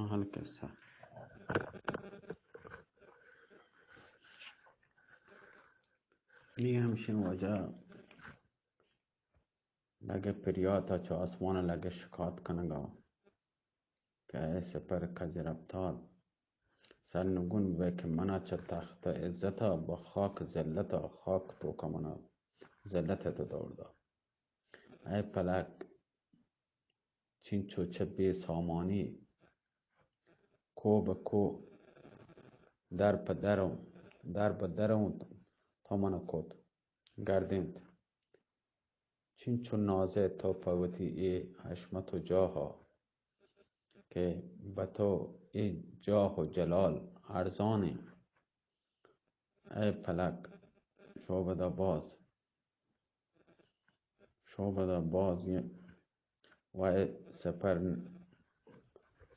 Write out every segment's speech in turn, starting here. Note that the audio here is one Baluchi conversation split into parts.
آہل قصہ۔ نی ہمشیں وجہ لگے پریات ءَ چہ آسمان ءَ لگے شکات کنگ ءَ کہ اے سپر کج رپتار، سرنگون بئے کہ من ءَ چہ تخت ءِ عزت ءَ بہ خاک ذلت ءَ، خاک توک ءَ من ءَ ذلت ءَ تو دور دات۔ اے پلک چنچو چہ بے سامانی، کوہ بہ کوہ، در پہ در، در بہ در اوں تو من ءَ کت گردینت۔ چنچو نازئے تو پہ وتی اے حشمت ءُ جاہ ءَ کہ بہ تو اے جاہ ءُ جلال ارزان ایں۔ اے پلک، شعبدہ باز، شعبدہ باز یہ و اے سپر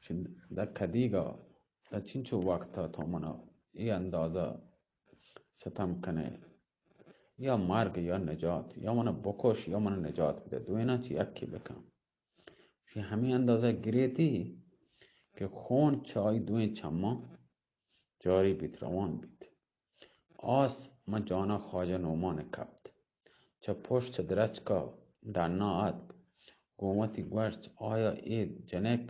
چند کدیگ ءَ، داں چنچو وقت ءَ تو من ءَ اے اندازہ ستم کنئے، یا مرگ یا نجات، یا من ءَ بکش یا من ءَ نجات بدئے، دوئیناں چہ یکے بکن۔ چہ ہمے اندازہ گریتی کہ خون چہ آئی دوئیں چماں جاری بیت، روان بیت۔ آس ماں جان ءَ خواجہ نعمان ءَ کپت۔ چہ پشت درچک ءَ ڈن ءَ اتک، گوں وتی گوشت، آیا اے جنک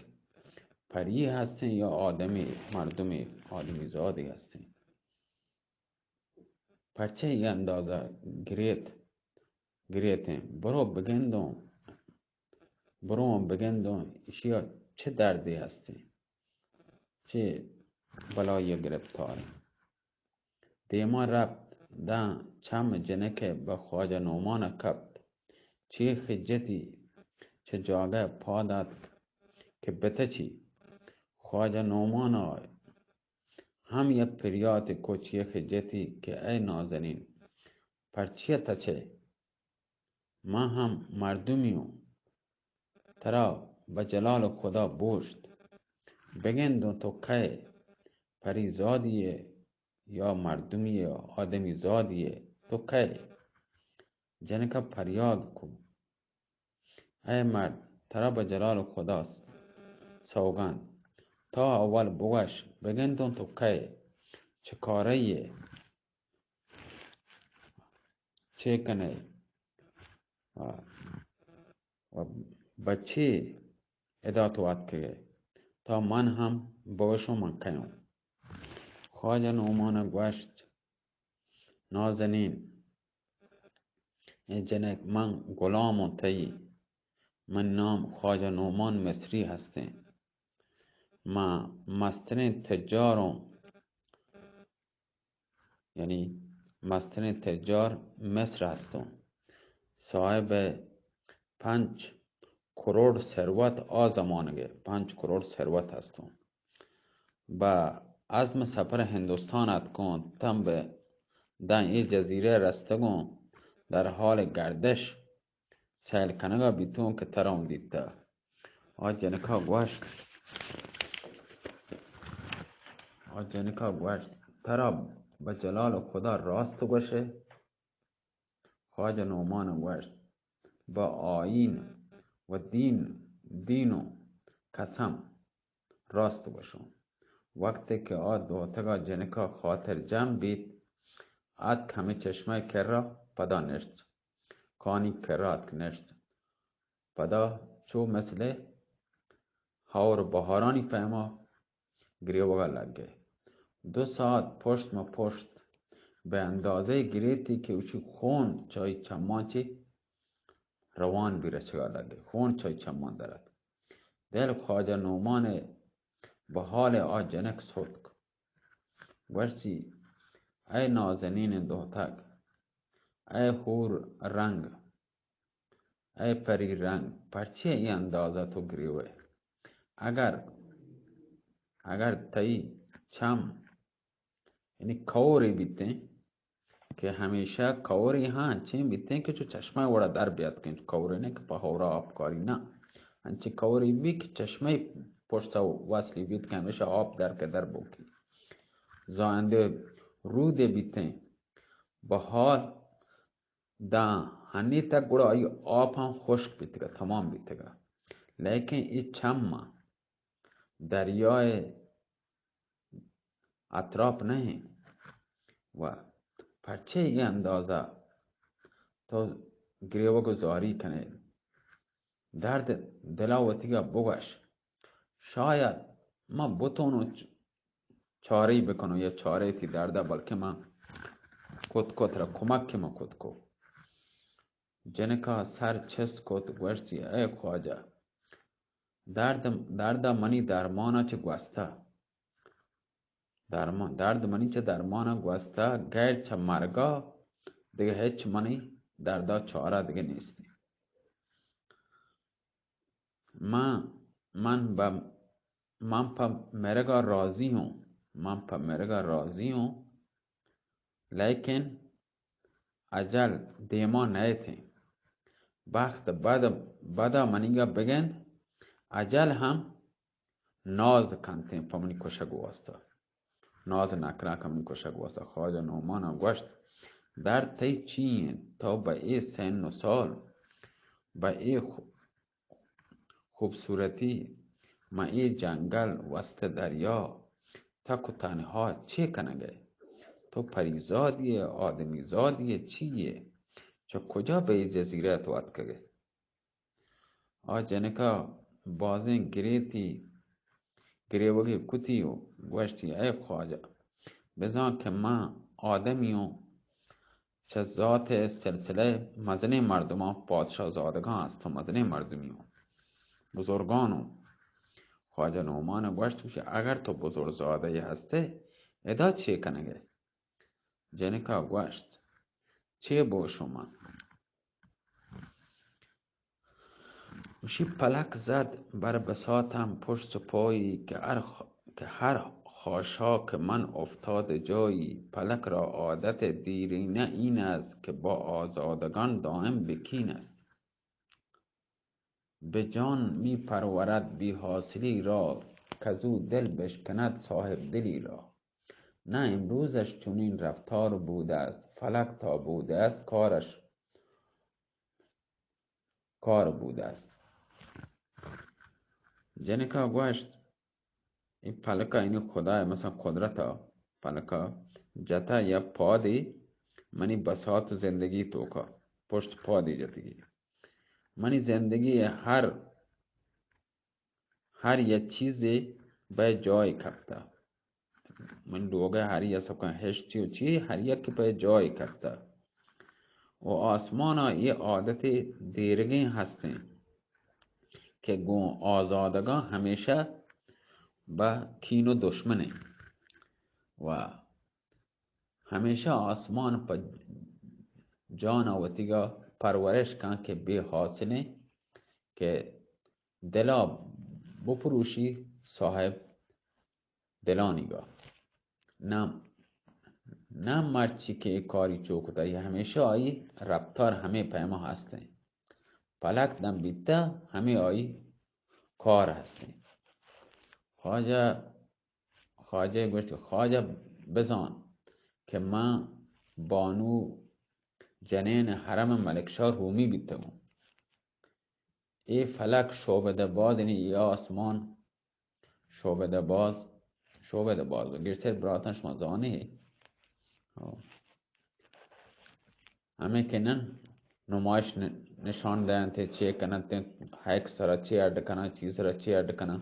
پری ہستیں یا آدمی، مردمی، آدمی زادی ہستیں؟ پرچہ اے اندازہ گریت، گریتیں؟ برو بگندوں، برو بگندوں، ایشی ءَ چہ دردے ہستیں؟ چہ بلائی ءَ گرپتاریں؟ دیما رپت، داں چم جنک ءَ بہ خواجہ نعمان ءَ کپت۔ چے خجتی چہ جاگہ ءَ پاد اتک کہ بتچی۔ خواجہ نعمان ءَ ہم یک پریاتے کت، چے خجتی کہ اے نازنین، پرچیا تچئے؟ من ہم مردمی اوں، ترا بہ جلال خدا بوشت۔ بگندوں تو کئے، پری زادی ئے یا مردمی ئے، آدمی زادی ئے، تو کئے؟ جنکا پریاد کو، اے مرد، ترا بہ جلال خدا سوگند، تو اول بگوش، بگندوں تو کئے، چہ کارئی ئے، چے کنئے؟ آ، و بچے ادا تو اتکگئے، تا من ہم بگوشوں من کئے اوں۔ خواجہ نعمان ءَ گوشت، نازنین، اے جنک، من غلام اوں تئی، من نام خواجہ نعمان مصری ہستیں۔ من مستریں تجار اوں، یعنی مستریں تجار مصر ہستوں، صاحب پنچ کروڑ ثروت، آ زمانگے پنچ کروڑ ثروت ہستوں۔ بہ عزم سفر ہندوستان اتکوں، تاں بہ داں اے جزیرہ رستگوں، در حال گردش سیل کنگا بیتوں کہ ترا اوں دیتہ۔ آ جنکا گوشت، آ جنکا گوشت، ترا بہ جلال خدا راست گوشے؟ خواجہ نعمان گوشت، بہ آئین و دین، دین و قسم راست گوشوں۔ وقتے کہ آ دوتگا جنکا خاطر جم بیت، اتک ہمے چشمہ کرا، پدا نشت۔ کانی کرا اتک نشت۔ پدا چو مثل ہور بہارانی پیما گریوگا لگے۔ دو ساعت پشت ما پشت بہ اندازہ گریتی کہ اچی خون چائی چماں چی روان بی رچگا لگے، خون چائی چماں درت۔ دل خواجہ نعمان بہ حال آ جنک ستک۔ گوشتی، اے نازنین دوتک، اے حور رنگ، اے پری رنگ، پرچے اے اندازہ تو گریوئے؟ اگر، اگر تئی چم یعنی کورے بیتیں کہ ہمیشہ کورے ہاں انچیں بیتیں کہ چو چشمہ وڑا در بیاتکیں، کورے نہ کہ پہ ہورا آپ کاری نہ، انچیں کورے بی کہ چشمہ پشتا وصلی بیت کہ ہمیشہ آپ در کہ در بوکی۔ زائندہ رودے بیتیں، بہار داں ہنی تک گڑا آئی آپ ہم خشک بیتگا، تمام بیتگا، لیکن اے چم دریائے اطراپ نہ ایں و پرچے اے اندازہ تو گریوگ و زاری کنے؟ درد دلا وتیگا بگوش، شاید من بتونوں چ-، چارے بکنوں یا چارے تی دردا، بلکہ من کت کت را کمک کہ من کت کو۔ جنکا سر چست کت، گوشتی، اے خواجہ، درد، دردا منی درمانا چہ گوستہ۔ درمان، درد منی چہ درمانا گوستہ، غیر چہ مرگا دگہ ہچ منی دردا چارہ دگہ نیستی۔ من، من بہ، من پہ مرگا راضی ہوں، من پہ مرگا راضی ہوں، لیکن اجل دیما نئیتیں۔ بخت بد، بدا منیگا بگند، اجل ہم ناز کنتیں پہ منی کشگ واسطہ۔ ناز نکراں کہ منی کشگ واسطہ۔ خواجہ نعمانا گوشت، درد تئی چی انت؟ تو بہ اے سن و سال، بہ اے خو-، خوبصورتی، مہ اے جنگل، وسط دریا، تک و تنہا چے کنگ ئے؟ تو پریزادی ئے، آدمی زادی ئے، چی ئے؟ چہ کجا بہ اے جزیرہ تو اتکگ ئے؟ آ جنکا بازیں گریتی، گریوگے کتی و گوشتی، اے خواجہ، بزاں کہ من آدمی اوں، چہ ذات سلسلہ مزنیں مردماں، پادشاہ زادگاں است و مزنیں مردمی اوں، بزرگان اوں۔ خواجہ نعمان گوشت، گوشتی، اگر تو بزرگ زادہ ہستے، ادا چے کنگے؟ جنکا گوشت، چے بوشوں من؟ گوشی، پلک زد بر بساطم پشت و پایی، که هر خ-، که هر خاشاک من افتاده جایی. پلک را عادت دیرینه این است که با آزادگان دائم بکین است. به جان می‌پرورد بی‌حاصلی را، کزو دل بشکند صاحبدلی را. نه امروزش چنین رفتار بوده است، فلک تا بوده است کارش کار بوده است. جنکا گوشت، اے پلکا، یعنی خدا، مثلاً قدرتا، پلکا جتا یا پادی منی بساط و زندگی توکا، پشت پادی جتگی. منی زندگی ہر ہر یک چیزے بہ جای کپتہ. من لوگہ ہر یک سکاں ہشتی و چی، ہر یک بہ جای کپتہ. و آسمانا یہ عادت دیرگیں ہستیں کہ گوں آزادگاں ہمیشہ بہ کین و دشمنیں و ہمیشہ آسمان پہ جان وتیگا پرورش کن کہ بے حاصلیں کہ دلا بپروشی صاحب دلانیگا. نہ، نہ مرچی کہ اے کاری چو کتا، یہ ہمیشہ آئی رفتار ہمے پیما ہستیں. پلک دم بیتا، ہمے آئی کار ہستیں. خواجہ، خواجہ گوشت، خواجہ بزان کہ من بانو جنین حرم ملک شاہ رومی بیتگوں. اے فلک شعبدہ باز، یعنی اے آسمان شعبدہ باز، شعبدہ باز. گیشتر براتاں شما زانے. ہاں. ہمیں کہ نن نمائش ن-، نشان دینت، چے کنت، ہیک سرا چے اڈ کنن، چیز سرا چے اڈ کنن.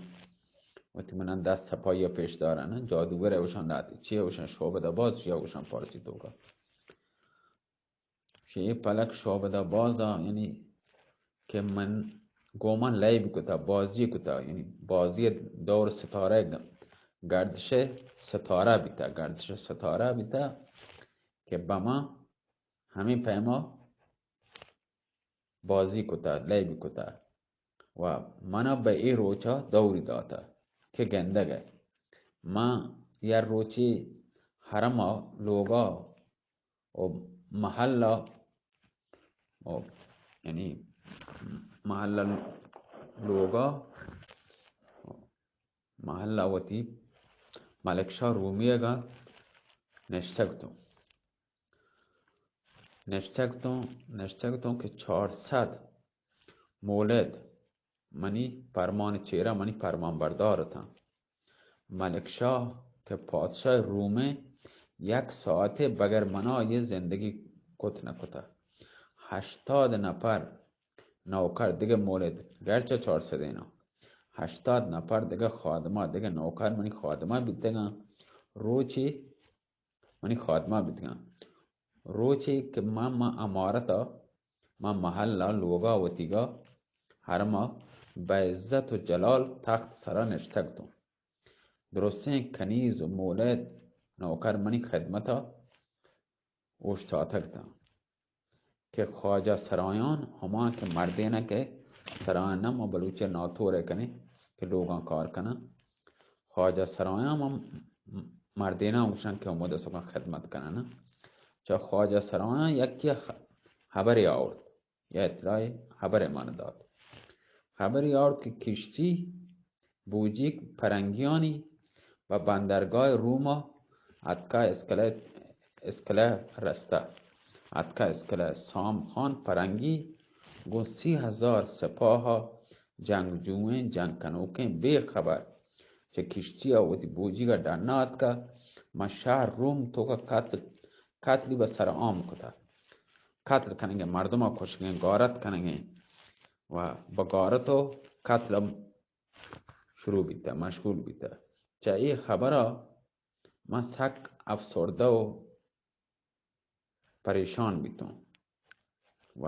وتی منن دست صفائی پیش دارن، جادوگر اوشان داتی، چے اوشان شعبدہ باز، چے اوشان پارسی توکا. شی پلک شعبدہ بازا، یعنی کہ من گومن لیب کتا، بازی کتا، یعنی بازی دور ستارہ گ-، گردش ستارہ بیتا، گردش ستارہ بیتا کہ بما ہمیں پیما بازی کتا، لیب کتا و منا بہ اے روچا دوری داتا کہ گندگ ء. من یا روچی حرما لوگا و محلہ، و یعنی محلہ لوگا، محلہ وتی ملک شاہ رومیگا نشتگتوں. نشتگتوں، نشتگتوں کہ چار سد مولد منی پرمان چیرا منی پرمان بردار اتاں. ملک شاہ کہ پادشاہ رومیں، یک ساعتے بغیر منا یہ زندگی کت نہ کتا۔ ہشتاد نفر نوکر دگہ مولد، گرچہ چار سدینا، ہشتاد نفر دگہ خادمہ، دگہ نوکر منی خادمہ بیتگاں۔ روچی منی خادمہ بیتگاں۔ روچے کہ من، من امارتا، من محلا، لوگا، وتیگا، حرما، بہ عزت و جلال تخت سرا نشتگ توں۔ درستیں کنیز و مولد نوکر منی خدمتا اوشتاتگ تاں کہ خواجہ سرایان ہما کہ مردینہ کہ سرایان نہ، ما بلوچی ناتورے کنیں کہ لوگاں کار کناں۔ خواجہ سرایان ہم مردیناں گوشن کہ ہمود سکاں خدمت کنن۔ چہ خواجہ سرایان یکی خ-، خبرے آورت، یا اطلاعے خبرے من دات۔ خبرے آورت کہ کشتی بوجیگ پرنگیانی و بندرگاہ روما اتکا اسکلہ، اسکلہ رستہ۔ اتکا اسکلہ سام خان پرنگی گوں سی ہزار سپاہ ء جنگجوئیں جنگ کنوکیں بے خبر چہ کشتی ء وتی بوجیگ ء ڈنا اتکا، من شہر روم توکا قتل، قتلی بہ سر عام کتا۔ قتل کنگیں مردم ء کشگیں، غارت کنگیں و بہ غارت و قتل ء شروع بیتہ، مشغول بیتہ۔ چہ اے خبر ء من سک افسردہ و پریشان بیتوں و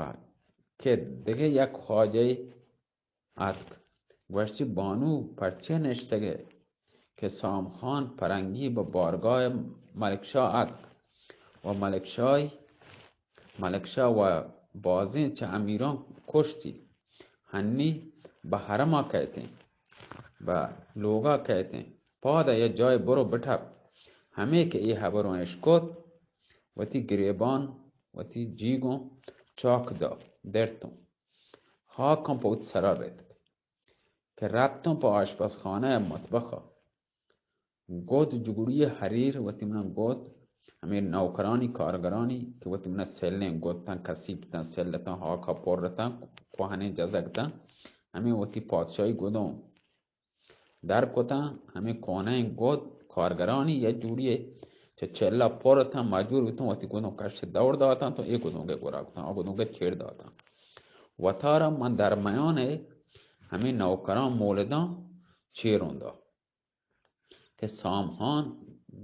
کہ دگہ یک خواجہ اتک، گوشتی، بانو پرچے نشتگے؟ کہ سام خان پرنگی بہ بارگاہ ملک شاہ اتک و ملک شاہ، ملک شاہ و بازیں چہ امیران کشتی، ہنی بہ حرما کئیتیں، بہ لوگا کئیتیں، پادا یا جای برو بٹپ۔ ہمے کہ اے حبروں اشکت، وتی گریبان، وتی جیگوں چاک دا، درتوں۔ ہاکاں پہ وتی سرا رتک کہ رپتوں پہ آشپزخانہ ء مطبخ ء۔ گد جگڑی ء حریر وتی منا گد، ہمے نوکرانی، کارگرانی کہ وتی منا سلیں گد تاں، کسیپ تاں، سل تاں، ہاکا پر تاں، کوہنیں جزگ تاں، ہمے وتی پادشاہی گدوں در کتاں۔ ہمے کوہنیں گد کارگرانی یک جوڑی ء چہ چلا پر تاں، مجبور بوتاں وتی گدوں کش دور داتاں تو اے گدوں گے گورا کتاں، آ گدوں گے چیر داتاں۔ وتارا من درمیان ء ہمے نوکراں مولداں چیروں دا کہ سام خان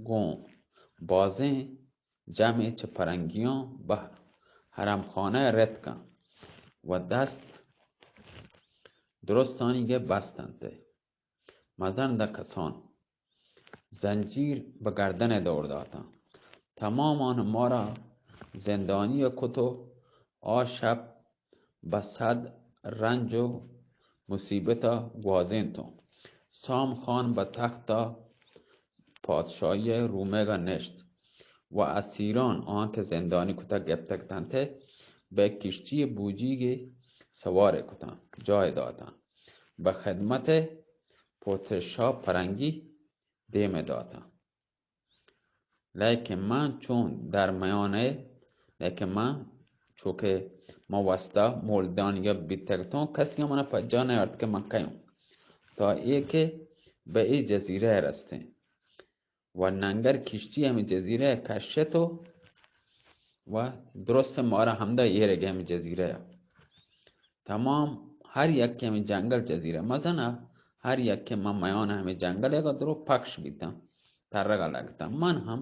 گوں بازیں جمے چہ پرنگیاں بہ حرم خانہ رتکاں و دست درستانی گہ بستنت۔ مزن دہ کسان زنجیر بہ گردن ء دور داتاں۔ تمامان مارا زندانی ء کت و آ شپ بہ صد رنج و مصیبت ء گوازینتوں۔ سام خان بہ تخت ء پادشاہی ء رومگ ء نشت و اسیران آں کہ زندانی کتگ گپتگ تنت ء بہ کشتی بوجیگے سوار کتاں، جاہ داتاں۔ بہ خدمت پتر شاہ پرنگی دیم داتاں۔ لیکن من چون در میان ء، لیکن من چو کہ من واسطہ مولدانی ء بیتگ توں، کسی من پجا نیارت کہ من کئے اوں۔ تا اے کہ بہ اے جزیرہ ء رستیں و ننگر کشتی ہمے جزیرہ ء کشت و، و درست مارا ہمدا ایرگ ہمے جزیرہ ء۔ تمام ہر یکے ہمے جنگل جزیرہ مزن ء، ہر یکے من میان ہمے جنگل ء درو پکش بیتاں، ترگ ء لگتاں۔ من ہم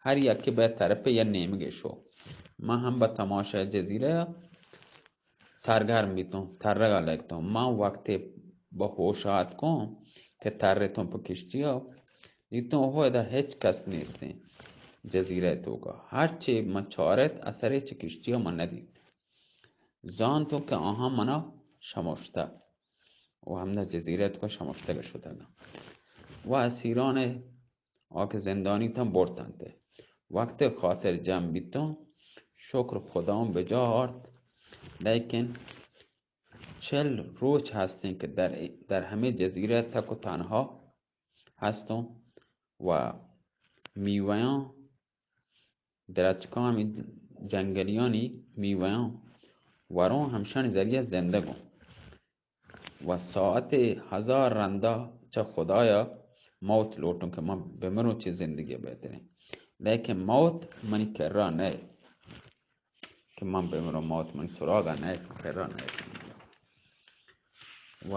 ہر یکے بہ طرف یا نیمگے شو۔ من ہم بہ تماشا جزیرہ ء سرگرم بیتوں، ترگ ء لگتوں۔ من وقتے بہ ہوش ء اتکوں کہ ترتوں پہ کشتی ء، دیتوں ہو ادا ہچ کس نیستیں جزیرہ ء توکا۔ ہرچے من چارت، اثرے چہ کشتی ء من ندیت۔ زانتوں کہ آہاں منا شمشتہ و ہمدا جزیرہ ء توکا شمشتگ شتگاں و اسیران ء آ کہ زندانی تاں برتنت۔ وقت خاطر جمع بیتوں، شکر خداوں بجا آرت، لیکن چل روچ ہستیں کہ در، در ہمے جزیرہ تک و تنہا ہستوں و میویاں، درچکاں، ہمے جنگلیانی میویاں وروں، ہمشانی ذریعہ زندگوں۔ و ساعتے ہزار رندا چہ خدایا موت لوٹوں کہ من بمروں چہ زندگی بہتریں، لیکن موت منی کرا نئے کہ من بمروں، موت منی سراغا نئے، کرا نئے۔ و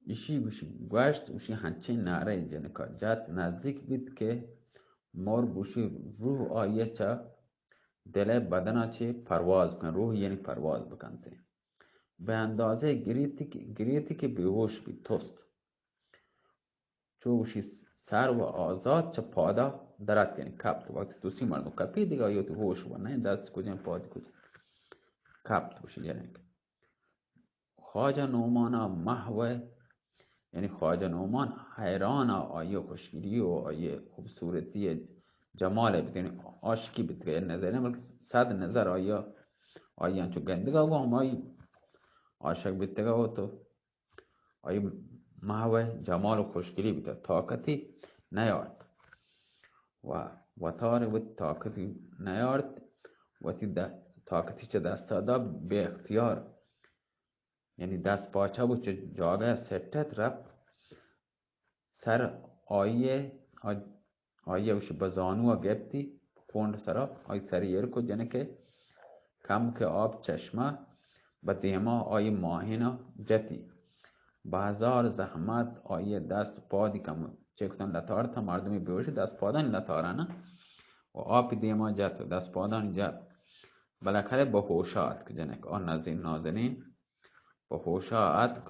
ایشی گوشی، گوشت، ایشی ہنچیں نعرہ جنکا جت، نزدیک بیت کہ مور گوشی روح آئی چہ دل بدنا چہ پرواز بکن، روح یعنی پرواز بکنتے۔ بہ اندازہ گریتی کہ، گریتی کہ بیہوش بیت، تست۔ چو گوشی سر و آزاد چہ پادا درات، یعنی کپت۔ وقتی تسی مردم کپی، دیگه آئی وتی ہوش و نئے، دست کجیں، پاد کجیں، کپت گوشی جنک۔ خواجہ نعمانا محو، یعنی خواجہ نعمان حیرانا آئی خوشگلی و آئی خوبصورتی جمال بیت، یعنی عاشقی بیتگا، نظر نہ بلکہ صد نظر آئی، آئی انچو گندگا و ہمائی عاشق بیتگا و تو آئی محو جمال و خوشگلی بیتگ، طاقتی نیارت و وتار وتی طاقتی نیارت، وتی د-، طاقتی چہ دستا دات، بے اختیار، یعنی دست پاچا بوت، چہ جاگہ سٹت رفت، سر آئی، آ-، آئی اوش بہ زانوا گپتی، کونڈ سرا آئی سر ایر کو، جنکے کم کہ آپ چشمہ بہ دیما آئی ماہینا جتی۔ بہ ہزار زحمت آئی دست و پادی کم چکتن لتارتا، مردمی بیوشی دست پادانی لتارانہ و آپی دیما جت و دست پادانی جت۔ بالاخرہ بہ ہوشا اتک جنک، آ نازنین، نازنین بہ ہوشا اتک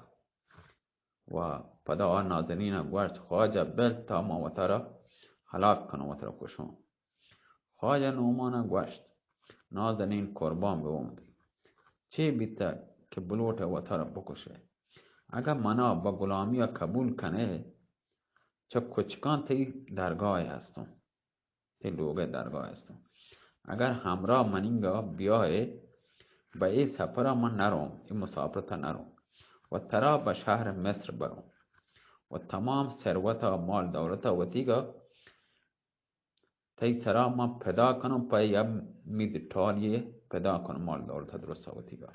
و پدا آ نازنینا گوشت، خواجہ بل تا ما وتارا ہلاک کنوں، وتارا کشوں۔ خواجہ نعمانا گوشت، نازنین قربان ببوں دی، چے بیتگ کہ بلوٹئے وتارا بکشئے؟ اگاں منا بہ غلامیا قبول کنئے، چہ کچکاں تئی درگاہ ہستوں۔ تئی لوگ ء درگاہ استوں۔ اگر ہمراہ منیگا بیائے، بہ اے سفرا من نروں، اے مسافرتا نروں و ترا بہ شہر مصر بروں و تمام ثروت ء مال دولت ء وتیگا تئی سرا من پدا کنوں، پہ یک مید ٹالی پدا کنوں، مال دولت ء درست ء وتیگا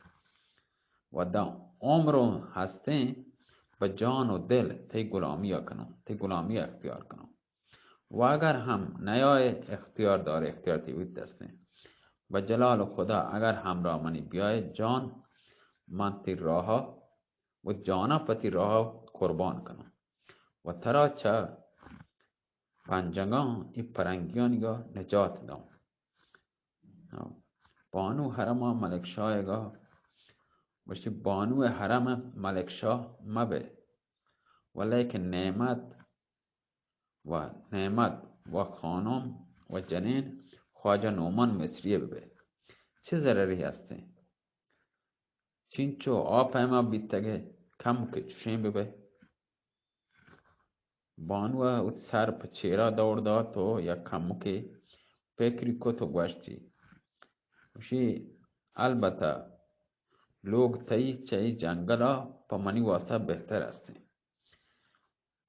و داں عمر ہستیں بہ جان و دل تئی غلامی ء کنوں، تئی غلامی ء اختیار کنوں۔ و اگر ہم نیائے، اختیار دارے، اختیار تئی وتی دستیں۔ بہ جلال خدا اگر ہمراہ منی بیائے جان، من تئی راہا و جانا پہ تئی راہا قربان کنوں و ترا چہ پنجگاں اے پرنگیانیگا نجات داں۔ بانو حرما ملک شاہیگا گوشتی، بانو حرم ملک شاہ مبئے، و لیکن نعمت و نعمت و خانم و جنین خواجہ نعمان مصریء ببئے، چہ ضرری ہستیں؟ چینچو آ پیما بیتگئے، کمکے چشیں ببئے۔ بانوا وتی سر پہ چیرا دور دات و یک کمکے پکری کت و گوشتی، گوشی، البتہ لوگ تئی چہ اے جنگلا پہ منی واسطہ بہتر ہستیں۔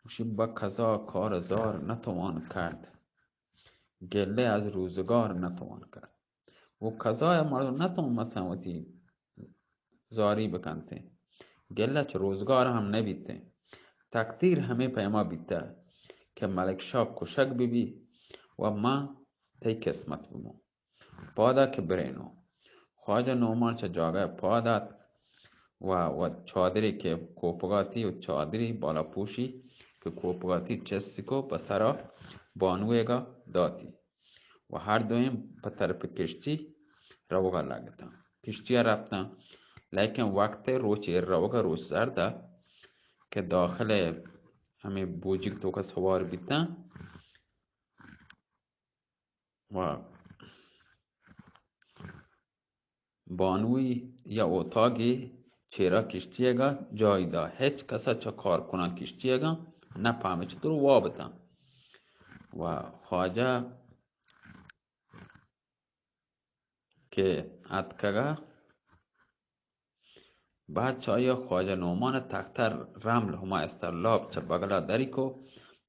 گوشی، بہ قضا کار زار نتوان کرد، گلہ از روزگار نتوان کرد۔ و قضای مردم نتوان مثلاً وتی زاری بکنتیں، گلہ چہ روزگار ہم نبیتیں۔ تقدیر ہمے پیما بیتہ کہ ملک شاہ کشگ ببی و من تئی قسمت ببوں۔ پادا کہ برینوں۔ خواجہ نعمان چہ جاگہ پاد آت و، و چادرے کہ کوپگاتی و چادری بالا پوشی کہ کوپگاتی چستی کو پہ سرا بانویگا داتی و ہر دوئیں پہ طرف کشتی روگا لگتاں۔ کشتیا رپتاں، لیکن وقت روچ ایر روگا روچ زردا کہ داخل ہمے بوجیگ توکا سوار بیتاں۔ و بانوی یا اوتاگی چیرا کشتیگا جای دا، ہچ کسا چہ کارکنان کشتیگا نپہمے، چطور وابتاں۔ و خواجہ کہ اتکگا، بعد چہ آئی ء خواجہ نعمان ء تختہ رمل ہما استرلاب چہ بگلا دری کو،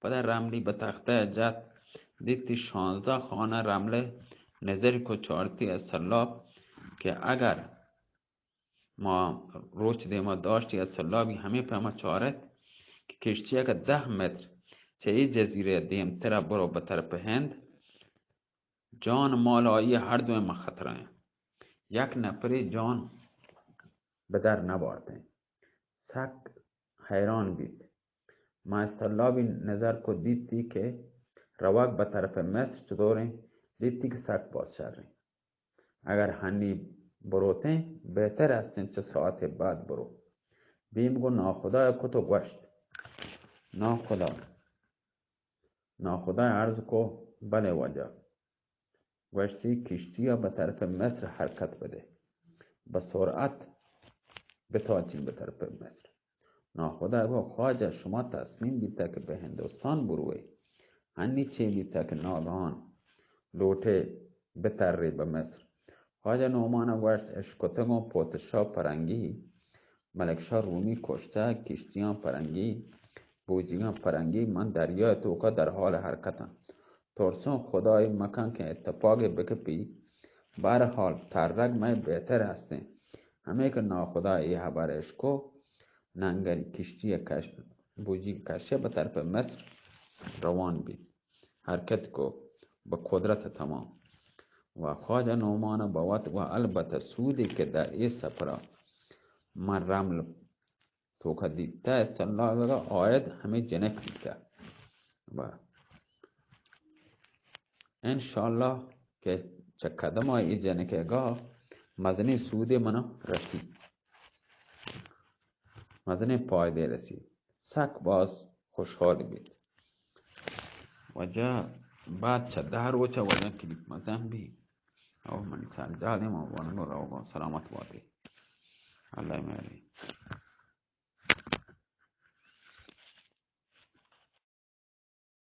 پدا رملی بہ تختہ ء جت، دیتی شانزدہ خانہ رمل ء نظری کو، چارتی استرلاب کہ اگر ما روچ دیما داشتی، از سلابی ہمے پیما چارت کہ کشتی اگہ دہ متر چہ اے جزیرہ دیمترا برو بہ طرف ہند، جان مال آئی ہر دوئیں ما خطرہ ایں۔ یک نفری جان بدر نبارتیں۔ سک حیران بیت۔ ما سلابی نظر کو دیتی کہ روگ بہ طرف مصر چطوریں، دیتی کہ سک باز شریں۔ اگر ہنی بروتیں، بہتر استیں چہ ساعت بعد برو۔ بیم گو ناخدا کت و گوشت، ناخدا، ناخدا عرض کو، بلے واجہ۔ گوشتی، کشتی ء بہ طرف مصر حرکت بدے، بہ سرعت بتاچیں بہ طرف مصر۔ ناخدا گو، خواجہ، شما تصمیم بیتا کہ بہ ہندوستان بروئے، ہنی چے بیتا کہ ناگہان لوٹے بترے بہ مصر؟ خواجہ نعمان ء گوشت، اشکتگوں پوتشاہ پرنگی، ملک شاہ رومی کشتہ، کشتیاں پرنگی، بوجیگاں پرنگی، من دریا ء توکا در حال حرکتاں۔ ترسوں خدائے مکن کہ اتفاقے بکپی۔ بہرحال ترگ مئے بہتر ہستیں۔ ہمے کہ ناخدا اے حبر اشکو، ننگری کشتی کش، بوجی کشے بہ طرف مصر روان بیت۔ حرکت کو بہ قدرت تمام۔ و خواجہ نعمان بوت و البتہ سودی کہ در اے سفرا من رمل توکا دیتہ، سلابگا آید ہمے جنک بیتہ۔ و انشاءاللہ کہ چہ قدم اے جنکگا مزنیں سودے منا رسی، مزنیں پائدے رسی۔ سک باز خوشحال بیت۔ واجہ بعد چہ دہ روچ واجہ کلیپ مزن بی۔ او منی سر جاگہ ما وانگو روگو سلامت باتے۔ اللہ مہرے۔